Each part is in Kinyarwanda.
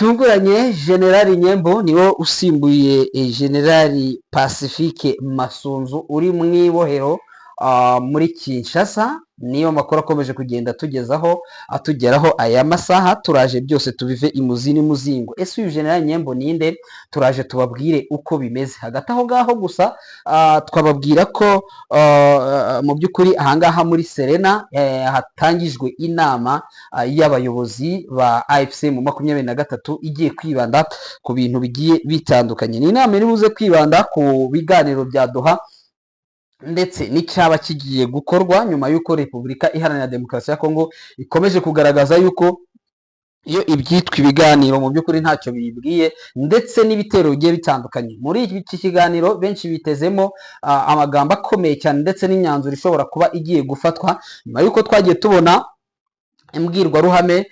Bitunguranye, Generali Nyembo niwe usimbuye Generali Pacifique Masunzu uri mu ibohero muri Kinshasa. Niyo makuru akomeje kugenda atugezaho, atugeraho aya masaha. Turaje byose tubive imuzi n'imuzingo. Ese uyu Generali Nyembo ninde? Turaje tubabwire uko bimeze. Hagati aho ngaho gusa twababwira ko mu by'ukuri ahangaha muri Serena hatangijwe inama y'abayobozi ba AFC mu 23 igiye kwibanda ku bintu bigiye bitandukanye. Ni inama iri buze kwibanda ku biganiro bya Doha ndetse n'icyaba kigiye gukorwa nyuma y'uko Repubulika Iharanira Demokarasi ya Kongo ikomeje kugaragaza yuko iyo ibyitwa ibiganiro mu by'ukuri ntacyo bibwiye, ndetse n'ibitero bigiye bitandukanye. Muri iki kiganiro benshi bitezemo amagambo akomeye cyane ndetse n'imyanzuro ishobora kuba igiye gufatwa nyuma y'uko twagiye tubona imbwirwaruhame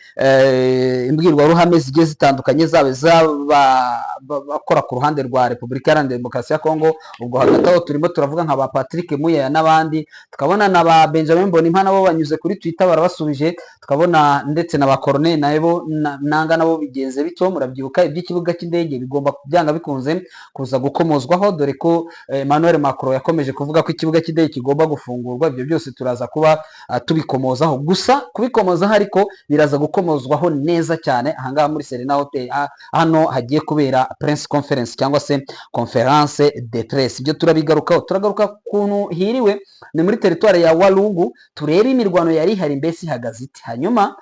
zigiye zitandukanye, zaba iz'abakora ku ruhande rwa Repubulika Iharanira Demokarasi ya Kongo. Ubwo hagati aho turimo turavuga nka ba Patrick Muyaya n'abandi, tukabona na ba Benjamin Mbonimpa, nabo banyuze kuri Twitter barabasubije, tukabona ndetse na ba Corneille nabo Nanga nabo bigenze bityo. Murabyibuka iby'ikibuga cy'indege bigomba byanga bikunze kuza gukomozwaho, dore ko Emmanuel Macron yakomeje kuvuga ko ikibuga cy'indege kigomba gufungurwa. Ibyo byose turaza kuba tubikomozaho, gusa kubikomozaho ariko biraza gukomozwaho neza cyane ahangaha muri Serena Hotel, hano hagiye kubera press conference cyangwa se conférence de presse. Ibyo turabigarukaho, turagaruka kuntu hiriwe ni muri teritwari ya Walungu, turebe imirwano yari ihari mbese ihagaze ite. Hanyuma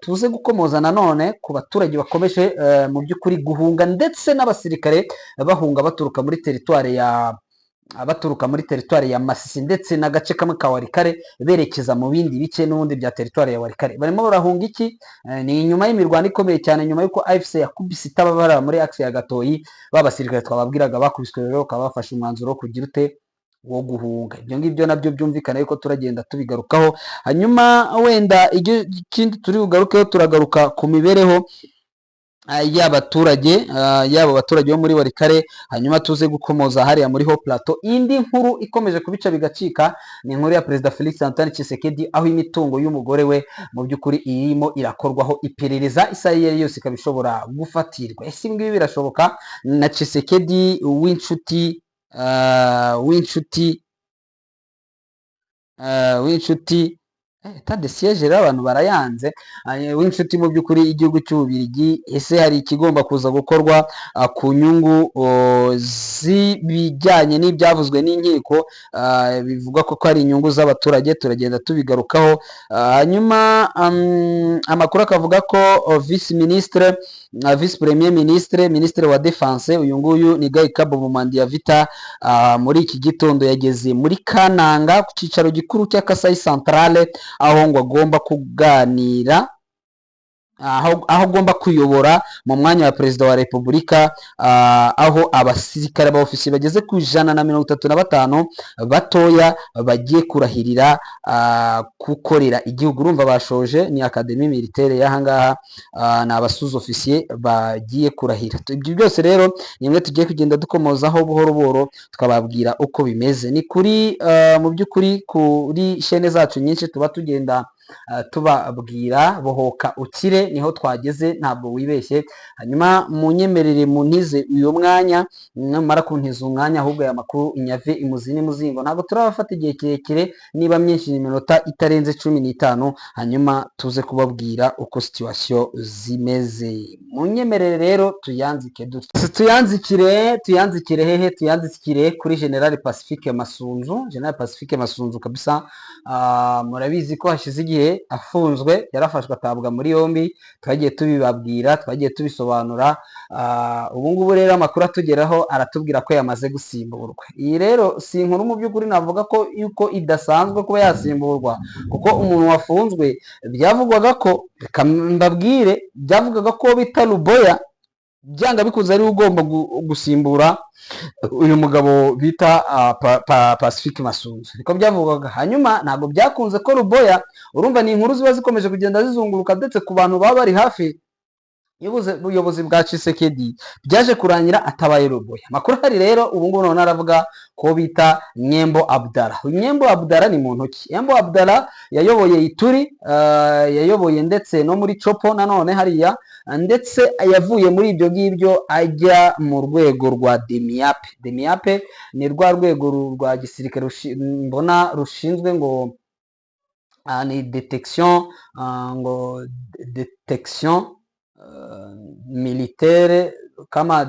tuze gukomoza nanone ku baturage bakomeje mu by'ukuri guhunga, ndetse n'abasirikare bahunga baturuka muri teritwari ya Masisi ndetse n'agace kamwe ka Walikale berekeza mu bindi bice n'ubundi bya teritwari ya Walikale. Barimo barahunga iki? Ni inyuma y'imirwano ikomeye cyane, nyuma y'uko AFC yakubise itababara muri axe ya Gatoyi. Ba basirikare twababwiraga bakubiswe rero bakaba bafashe umwanzuro wo kugira ute? Wo guhunga. Ibyo ngibyo nabyo byumvikana yuko turagenda tubigarukaho. Hanyuma wenda ikindi turi bugarukeho, turagaruka ku mibereho y'abaturage, yaba abaturage bo muri Walikale. Hanyuma tuze gukomoza hariya muri Haut Plateau. Indi nkuru ikomeje kubica bigacika ni inkuru ya Perezida Felix Antoine Tshisekedi, aho imitungo y'umugore we mu by'ukuri irimo irakorwaho iperereza, isaha iyo ari yose ikaba ishobora gufatirwa. Ese ibi ngibi birashoboka na Tshisekedi w'inshuti état de siège? Rero abantu barayanze, w'inshuti mu by'ukuri igihugu cy'Ububirigi. Ese hari ikigomba kuza gukorwa ku nyungu z'ibijyanye n'ibyavuzwe n'inkiko bivuga ko ari inyungu z'abaturage? Turagenda tubigarukaho. Hanyuma amakuru akavuga ko vice ministre, vice premier ministre, ministre wa défense, uyu nguyu ni Guy Kabombo Muadiamvita, muri iki gitondo yageze muri Kananga ku cyicaro gikuru cya Kasai Centrale, aho ngo agomba kuganira, aho agomba kuyobora mu mwanya wa perezida wa repubulika, aho abasirikare ba ofisiye bageze ku 135 batoya bagiye kurahirira gukorera igihugu. Urumva bashoje ni académie militaire y'ahangaha, ni aba sous-officiers bagiye kurahira. Ibyo byose rero ni bimwe tugiye kugenda dukomozaho buhoro buhoro, tukababwira uko bimeze. Ni kuri mu by'ukuri kuri chaîne zacu nyinshi tuba tugenda tubabwira. Bohoka ukire, niho twageze, ntabwo wibeshye. Hanyuma munyemerere muntize uyu mwanya, namara kuntiza umwanya ahubwo aya makuru inyave imuzi n'imuzingo. Ntabwo turabafata igihe kirekire, niba myinshi ni iminota itarenze 15, hanyuma tuze kubabwira uko situation zimeze. Munyemerere rero tuyanzike dutya. Tuyanzikire hehe? Tuyanzikire kuri General Pacifique Masunzu. General Pacifique Masunzu kabisa, murabizi ko hashize igihe afunzwe, yarafashwe atabwa muri yombi, twagiye tubibabwira, twagiye tubisobanura. Ubu ngubu rero amakuru atugeraho aratubwira ko yamaze gusimburwa. Iyi rero si inkuru mu by'ukuri navuga ko yuko idasanzwe kuba yasimburwa, kuko umuntu wafunzwe byavugwaga ko, reka mbabwire, byavugwaga ko bita Luboya byanga bikunze ari we ugomba gusimbura uyu mugabo bita Pacifique Masunzu, niko byavugwaga. Hanyuma ntabwo byakunze ko Luboya, urumva ni inkuru ziba zikomeje kugenda zizunguruka, ndetse ku bantu baba bari hafi. Ubuyobozi bwa Tshisekedi byaje kurangira atabaye Rubaya. Amakuru ahari rero ubu ngubu none aravuga ko bita Nyembo Abdallah. Uyu Nyembo Abdallah ni muntu ki? Nyembo Abdallah yayoboye Ituri, yayoboye ndetse no muri Tshopo nanone hariya, ndetse yavuye muri ibyo ngibyo ajya mu rwego rwa Demiap. Demiap ni rwa rwego rwa gisirikare mbona rushinzwe ngo ni détection, ngo détection militaire kama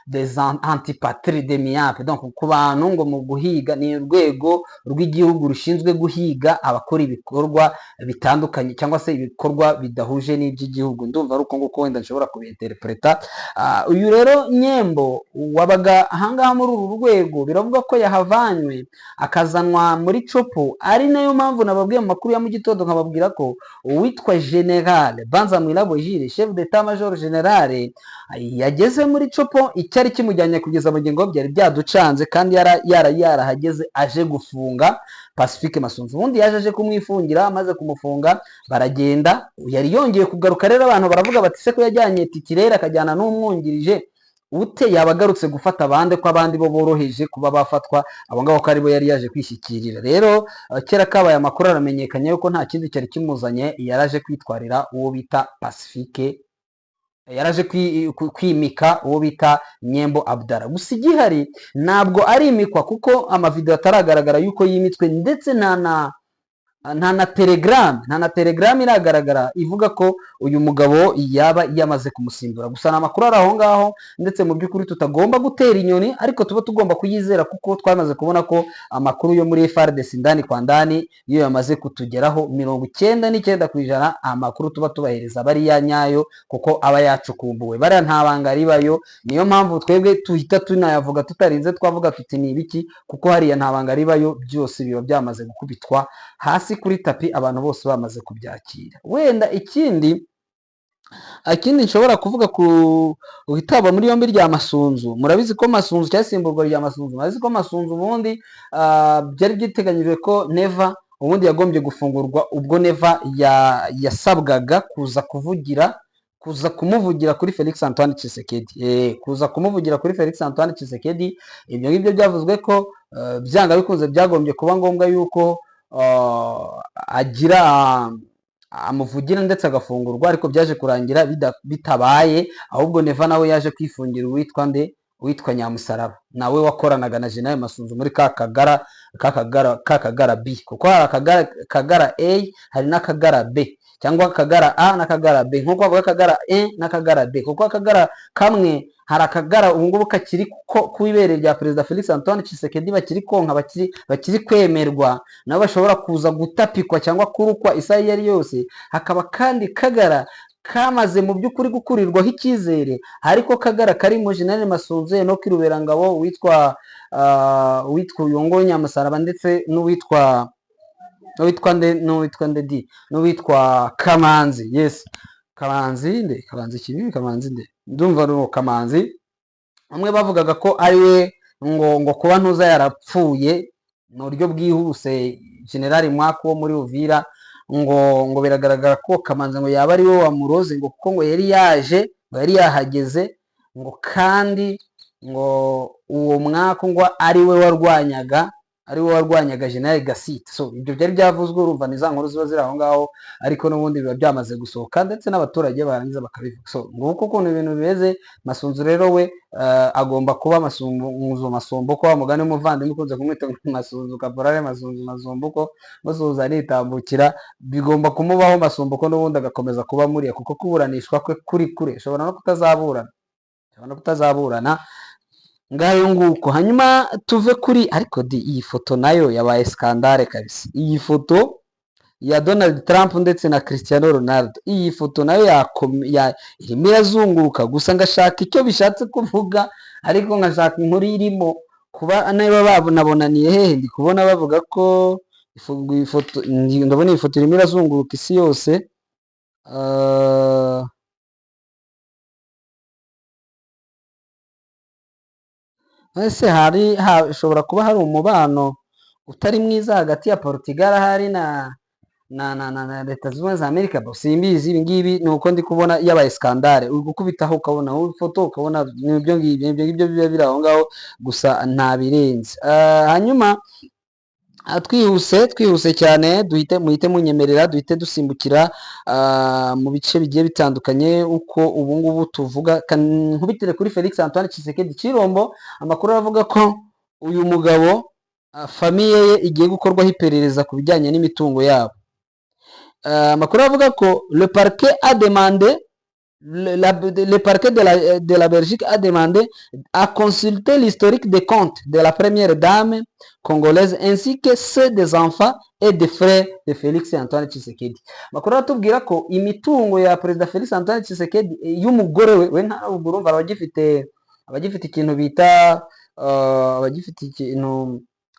des antipatrie Demiap. Donc ku bantu ngo mu guhiga, ni urwego rw'igihugu rushinzwe guhiga abakora ibikorwa bitandukanye cyangwa se ibikorwa bidahuje n'iby'igihugu. Ndumva ari uko nguko wenda nshobora kubinterpreta. Uyu rero Nyembo wabaga ahangaha muri uru rwego, biravuga ko yahavanywe akazanwa muri Tshopo, ari nayo mpamvu nababwiye mu makuru ya mu gitondo nkababwira ko uwitwa General Banza Mwilabo Jules, chef d'état major général, yageze muri Tshopo. Icyari kimujyanye kugeza mu ngo byari byaducanze, kandi yarahageze aje gufunga Pacifique Masunzu. Ubundi yaje aje kumwifungira, amaze kumufunga baragenda. Yari yongeye kugaruka rero, abantu baravuga bati: "Se ko yajyanye titulaire akajyana n'umwungirije, ute yaba agarutse gufata abandi, ko abandi bo boroheje kuba bafatwa, abo ngabo ko aribo yari yaje kwishyikirira?" Rero kera kabaye amakuru aramenyekanye yuko nta kindi cyari kimuzanye, yaraje kwitwarira uwo bita Pacifique, yaraje kwimika uwo bita Nyembo Abdallah. Gusa igihari ntabwo arimikwa, kuko amavideo ataragaragara yuko yimitswe, ndetse nta na telegram iragaragara ivuga ko uyu mugabo yaba yamaze kumusimbura. Gusa ni amakuru ari aho ngaho, ndetse mu by'ukuri tutagomba gutera inyoni, ariko tuba tugomba kuyizera, kuko twamaze kubona ko amakuru yo muri FARDC ndani kwa ndani iyo yamaze kutugeraho, 99% amakuru tuba tubahereza aba ari ya nyayo, kuko aba yacukumbuwe. Bariya nta banga ribayo, niyo mpamvu twebwe tuhita tunayavuga tutarinze twavuga tuti ni ibiki, kuko hariya nta banga ribayo, byose biba byamaze gukubitwa hasi kuri tapi, abantu bose bamaze kubyakira. Wenda ikindi nshobora kuvuga ku itabwa muri yombi rya Masunzu, murabizi ko Masunzu cyangwa isimburwa rya Masunzu, murabizi ko Masunzu ubundi byari byiteganyijwe ko Neva ubundi yagombye gufungurwa ubwo Neva yasabwaga kuza kuvugira, kuza kumuvugira kuri Felix Antoine Tshisekedi, kuza kumuvugira kuri Felix Antoine Tshisekedi. Ibyo ngibyo byavuzwe ko byanga bikunze byagombye kuba ngombwa yuko agira amuvugira ndetse agafungurwa, ariko byaje kurangira bitabaye. Ahubwo Neva nawe yaje kwifungira uwitwa nde? Uwitwa Nyamusaraba, nawe wakoranaga na General Masunzu muri ka Kagara, ka Kagara B, kuko hari Akagara, Kagara A, hari n'Akagara B, cyangwa Akagara A n'Akagara B, nk'uko bavuga Akagara E n'Akagara B, kuko Akagara kamwe, hari Akagara ubu ngubu kakiri ko ku ibere rya Perezida Felix Antoine Tshisekedi, bakiri konka, bakiri kwemerwa, nabo bashobora kuza gutapikwa cyangwa kurukwa isaha iyo ari yose. Hakaba kandi Kagara kamaze mu by'ukuri gukurirwaho icyizere, ariko Kagara karimo General Masunzu, Enoki Ruberangabo, uwitwa uyu Nyamusaraba, ndetse n'uwitwa nde, n'uwitwa nde di, n'uwitwa Kamanzi. Yes, Kamanzi nde? Kamanzi kibi, Kamanzi nde? Ndumva ari uwo Kamanzi. Bamwe bavugaga ko ari we ngo kuba ntuza yarapfuye mu buryo bwihuse, General Mwaka wo muri Uvira, ngo biragaragara ko Kamanzi ngo yaba ari we wamuroze, ngo kuko ngo yari yaje, ngo yari yahageze, ngo kandi ngo uwo mwaka ngo ari we warwanyaga General Gasita. So ibyo byari byavuzwe, urumva ni za nkuru ziba ziri aho ngaho, ariko n'ubundi biba byamaze gusohoka, ndetse n'abaturage barangiza bakabivuga. So nguko ukuntu ibintu bimeze. Masunzu rero we agomba kuba Masunzu Masumbuko, wa mugani w'umuvandimwe ukunze kumwita Masunzu, Kaporale Masunzu Masumbuko, musuhuza nitambukira. Bigomba kumubaho Masumbuko, n'ubundi agakomeza kuba muriya, kuko kuburanishwa kwe kuri kure, ashobora no kutazaburana, ashobora no kutazaburana. Ngayo nguko. Hanyuma tuve kuri, ariko di iyi foto nayo yabaye scandale kabisa, iyi foto ya Donald Trump ndetse na Cristiano Ronaldo. Iyi foto nayo irimo irazunguruka, gusa ngashaka icyo bishatse kuvuga, ariko ngashaka inkuru irimo kuba niba babonabonaniye hehe. Ndi kubona bavuga ko iyi foto, ndabona iyi foto irimo irazunguruka isi yose. Ese hari hashobora kuba hari umubano utari mwiza hagati ya Portugal ahari na na Leta Zunze Ubumwe za Amerika. Bo simbizi, ibi ngibi ni uko ndi kubona yabaye scandale, uri gukubitaho ukabona ifoto, ukabona ni ibyo ngibyo, ibyo ngibyo biba biri aho ngaho gusa, nta birenze. Hanyuma twihuse cyane, duhite muhite munyemerera duhite dusimbukira mu bice bigiye bitandukanye uko ubu ngubu tuvuga. Nkubitire kuri Felix Antoine Tshisekedi Chilombo. Amakuru aravuga ko uyu mugabo, famille ye igiye gukorwaho iperereza ku bijyanye n'imitungo yabo. Amakuru avuga ko le parquet a demandé le parquet de la Belgique a demandé à consulter l'historique des comptes de la première dame congolaise ainsi que ceux des enfants et des frères de Félix Antoine Tshisekedi. Makuru aratubwira ko imitungo ya Perezida Félix Antoine Tshisekedi, y'umugore we, we ntabwo urumva abagifite ikintu bita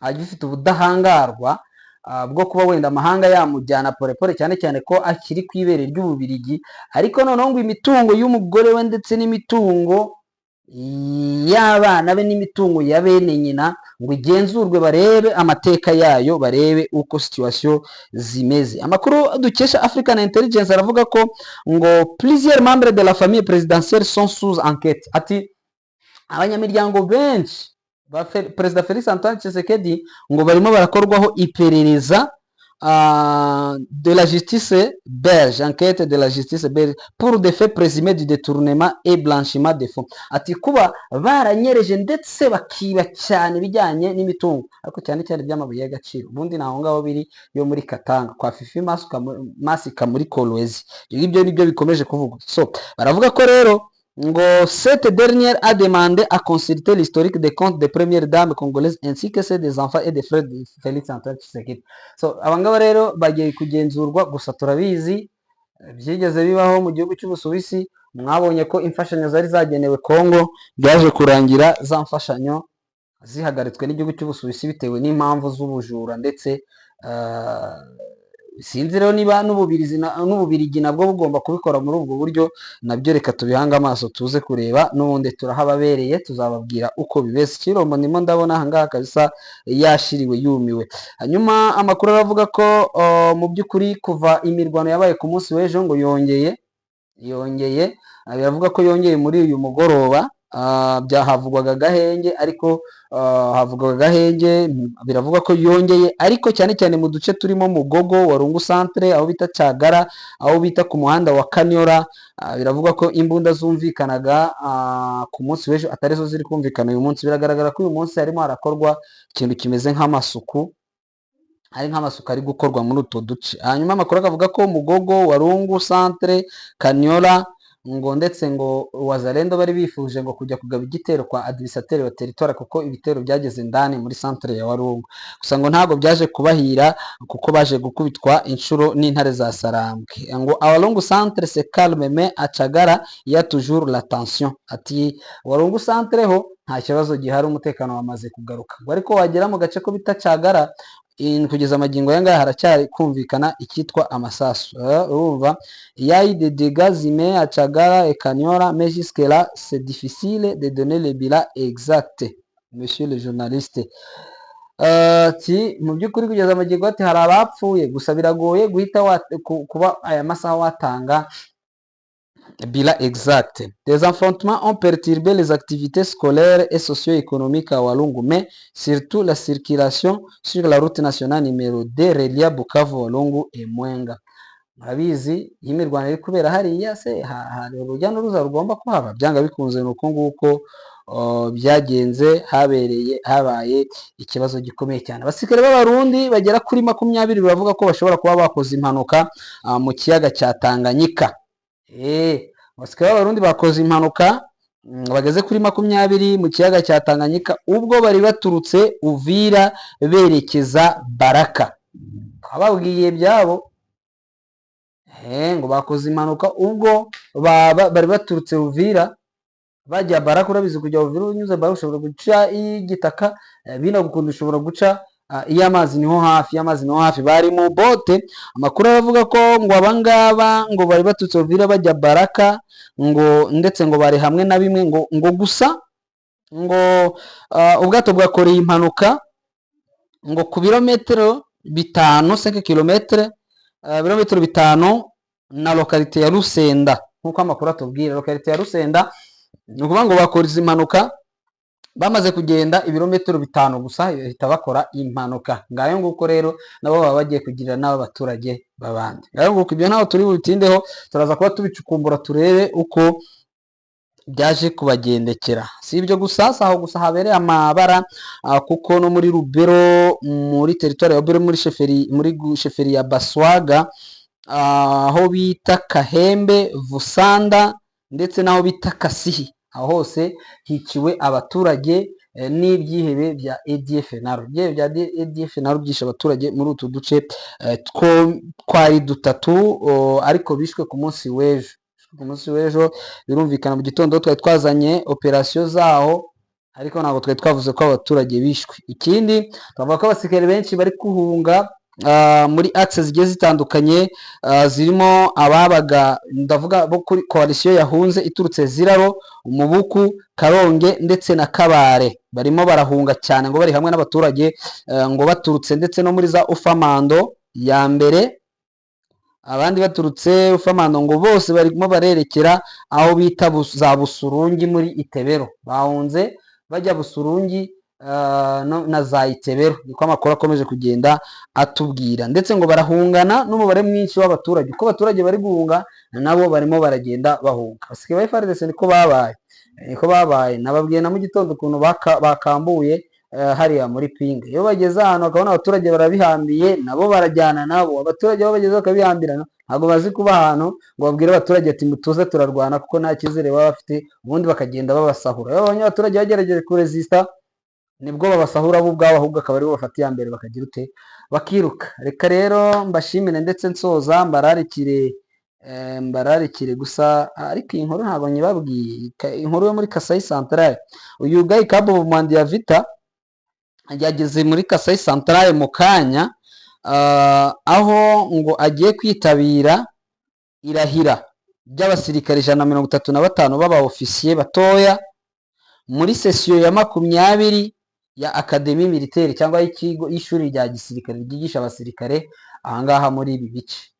abagifite ubudahangarwa bwo kuba wenda amahanga yamujyana polepole, cyane cyane ko akiri ku ibere ry'Ububirigi. Ariko noneho ngo imitungo y'umugore we ndetse n'imitungo y'abana be n'imitungo ya bene nyina ngo igenzurwe, barebe amateka yayo, barebe uko situation zimeze. Amakuru dukesha African Intelligence aravuga ko ngo plusieurs membres de la famille présidentielle sont sous enquête. Ati abanyamiryango benshi ba Perezida Felix Antoine Tshisekedi ngo barimo barakorwaho iperereza de la justice belge, enquête de la justice belge pour des faits présumés du détournement et blanchiment de fonds. Ati kuba baranyereje ndetse bakiba cyane ibijyanye n'imitungo, ariko cyane cyane by'amabuye y'agaciro. Ubundi ni aho ngaho biri yo muri Katanga kwa Fifi Masika muri Kolwezi. Ibyo ngibyo nibyo bikomeje kuvugwa. So baravuga ko rero ngo cette dernière a demandé à consulter l'historique des comptes des premières dames congolaises ainsi que ceux des enfants et des frères de Félix Antoine Tshisekedi. So abangaba rero bagiye kugenzurwa. Gusa turabizi, byigeze bibaho mu gihugu cy'Ubusuwisi. Mwabonye ko imfashanyo zari zagenewe Kongo byaje kurangira za mfashanyo zihagaritswe n'igihugu cy'Ubusuwisi bitewe n'impamvu z'ubujura. Ndetse sinzi rero niba n'Ububirigi nabwo bugomba kubikora muri ubwo buryo. Nabyo reka tubihange amaso tuze kureba, n'ubundi turahababereye, tuzababwira uko bimeze. Chilombo ndimo ndabona ahangaha kabisa yashiriwe, yumiwe. Hanyuma amakuru aravuga ko mu by'ukuri kuva imirwano yabaye ku munsi w'ejo ngo yongeye, biravuga ko yongeye muri uyu mugoroba. Byahavugwaga agahenge, ariko havugwaga agahenge, biravugwa ko yongeye, ariko cyane cyane mu duce turimo Mugogo, Walungu centre, aho bita Cagara, aho bita ku muhanda wa Kanyora. Biravugwa ko imbunda zumvikanaga ku munsi w'ejo atari zo ziri kumvikana uyu munsi. Biragaragara ko uyu munsi harimo harakorwa ikintu kimeze nk'amasuku, hari nk'amasuku ari gukorwa muri utwo duce. Hanyuma amakuru akavuga ko Mugogo, Walungu centre, Kanyola, ngo ndetse ngo Wazalendo bari bifuje ngo kujya kugaba igitero kwa administrateur wa territoire, kuko ibitero byageze ndani muri centre ya Walungu. Gusa ngo ntabwo byaje kubahira kuko baje gukubitwa inshuro n'intare za Sarambwe. Ngo Walungu centre c'est calme, mais à Cagara il y a toujours la tension. Ati Walungu centre ho nta kibazo gihari, umutekano wamaze kugaruka, ngo ariko wagera mu gace ko bita Cagara, kugeza amagingo aya ngaya haracyari kumvikana icyitwa amasasu. Urumva, il y a eu des dégâts humains à Chagara et Kanyola, mais jusque là c'est difficile de donner le bilan exact, monsieur le journaliste. Ati mu by'ukuri kugeza amagingo, ati hari abapfuye, gusa biragoye guhita kuba aya masaha watanga bilan exact. Des affrontements ont perturbé les activités scolaires et socio-économiques à Walungu, mais surtout la circulation sur la route nationale numéro 2 reliant Bukavu, Walungu et Mwenga. Murabizi, iyo imirwano iri kubera hariya se hari urujya n'uruza rugomba kuhaba byanga bikunze. Ni uko nguko byagenze, habereye habaye ikibazo gikomeye cyane. Abasirikare b'Abarundi bagera kuri 20 baravuga ko bashobora kuba bakoze impanuka mu kiyaga cya Tanganyika. Abasirikare b'Abarundi bakoze impanuka bageze kuri 20 mu kiyaga cya Tanganyika ubwo bari baturutse Uvira berekeza Baraka. Twababwiye ibyabo. Ngo bakoze impanuka ubwo bari baturutse Uvira bajya Baraka. Urabizi, kujya Uvira unyuze Baraka ushobora guca iy'igitaka, binagukunda ushobora guca iy'amazi, niho hafi, iy'amazi niho hafi. Bari mu bote. Amakuru aravuga ko ngo abangaba ngo bari baturutse Uvira bajya Baraka, ngo ndetse ngo bari hamwe na bimwe, ngo gusa ngo ubwato bwakoreye impanuka ngo ku birometero 5, 5 kilomètres. ibirometero 5 na localité ya Rusenda, nk'uko amakuru atubwira. Localité ya Rusenda, ni ukuvuga ngo bakora izi mpanuka bamaze kugenda ibirometero 5 gusa, bahita bakora impanuka. Ngayo nguko rero, nabo baba bagiye kugirira n'aba baturage b'abandi. Ngayo nguko, ibyo ntaho turi bubitindeho, turaza kuba tubicukumbura turebe uko byaje kubagendekera. Si ibyo gusa, si aho gusa habereye amabara, kuko no muri Rubero, muri territoire ya Rubero, muri chefferie, muri chefferie ya Baswaga, aho bita Kahembe Vusanda ndetse n'aho bita Kasihi, aho hose hiciwe abaturage n'ibyihebe bya ADF NALU. Ibyihebe bya ADF NALU byishe abaturage muri utu duce two twari dutatu, ariko bishwe ku munsi w'ejo. Ku munsi w'ejo birumvikana mu gitondo twari twazanye opération zaho, ariko ntabwo twari twavuze ko abaturage bishwe. Ikindi twavuga ko abasirikare benshi bari guhunga muri axe zigiye zitandukanye, zirimo ababaga, ndavuga bo kuri coalition yahunze iturutse Ziraro, Umubuku, Karonge ndetse na Kabare. Barimo barahunga cyane ngo bari hamwe n'abaturage, ngo baturutse ndetse no muri za Ufamando ya mbere, abandi baturutse Ufamando, ngo bose barimo barerekera aho bita za Busurungi muri Itebero. Bahunze bajya Busurungi na za Itebero, niko amakuru akomeje kugenda atubwira. Ndetse ngo barahungana n'umubare mwinshi w'abaturage. Uko abaturage bari guhunga, nabo barimo baragenda bahunga. Abasirikare ba FARDC niko babaye, niko babaye. Nababwiye na mu gitondo ukuntu bakambuye hariya muri Pinga. Iyo bageze ahantu bakabona abaturage barabihambiye, nabo barajyana nabo. Abaturage bo bageze bakabihambirana, ntabwo bazi kuba ahantu ngo babwire abaturage ati mutuze turarwana, kuko nta cyizere baba bafite. Ubundi bakagenda babasahura. Iyo babonye abaturage bagerageje kuresista, nibwo babasahura bo ubwabo, ahubwo akaba aribo bafata iya mbere bakagira ute? Bakiruka. Reka rero mbashimire, ndetse nsoza mbararikire, mbararikire gusa. Ariko iyi nkuru ntabwo nyibabwiye, inkuru yo muri Kasai Central. Uyu Guy Kabombo Muadiamvita yageze muri Kasai Central mu kanya, aho ngo agiye kwitabira irahira ry'abasirikare 135 b'aba ofisiye batoya muri session ya 20 ya Académie Militaire, cyangwa y'ikigo y'ishuri rya gisirikare ryigisha abasirikare ahangaha muri ibi bice.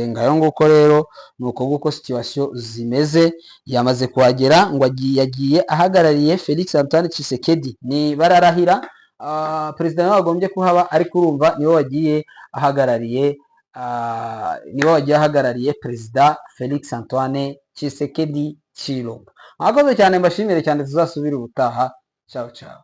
Ngayo nguko rero, ni uko nguko situation zimeze. Yamaze kuhagera, ngo yagiye ahagarariye Felix Antoine Tshisekedi. Ni bararahira, perezida nawe wagombye kuhaba, ariko urumva niwe wagiye ahagarariye, niwe wagiye ahagarariye perezida Felix Antoine Tshisekedi Tshilombo. Mwakoze cyane, mbashimire cyane, tuzasubire ubutaha. Ciao ciao.